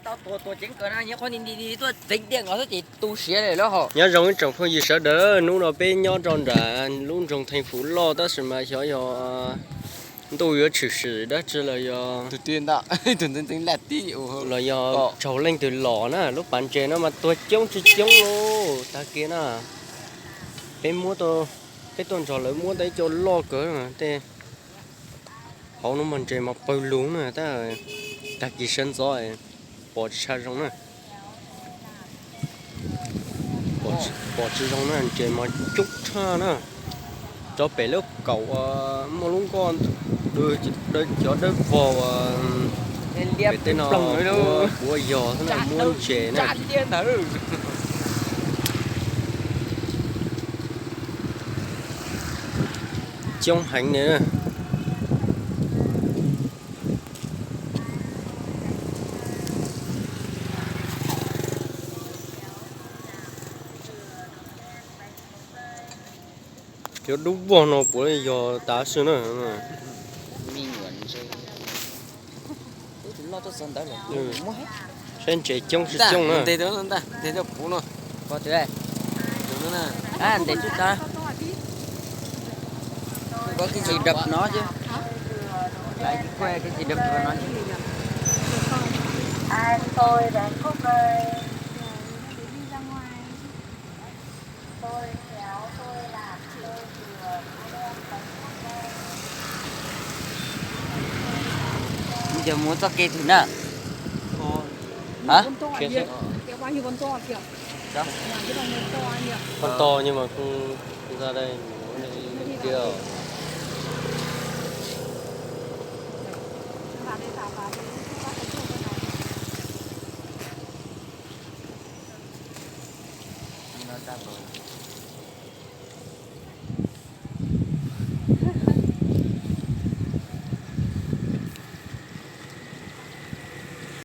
Tau tuag tuag ceev kawg na, nyob qhov ni ni tuaj txeev diaj nkaus xwb ces tu siav li lawm hos. Nyob zoo ib tsoom phooj ywg sawv daws, hnub no peb nyob rau nram lub nroog Theej Fuv Loj tab sis mas xyov yog ntuj yuav tshwm sim dab tsi los yog, los yog raug leej twg los na, lub pas ntses no mas tuag coob tsis coob lauj. Tag kiag na, peb muab, peb tuaj nrog lawv muab tau ib co loj kawg tej. Hauv no mas ntses mas pawg lug na, tab tag kis sawv ntxov pom tsis tshua zoo na. Pom tsis zoo na, ntses mas coob tshaj na. Rau pem lub kaum muaj lub nkoj cov dawb vog pem tej no puav yog xwb na, muab ntses na. Coob heev li na. Cov dub vog no puav yog tas xwb na. Saib ntses coob tsis coob na. Ntes tsis tas. Có cái gì đập nó chứ. Đấy, cái que cái gì đập vào nó chứ. Giờ mua txoj ke thử nè. Hả? Con to nhưng mà không ra đây. Kia.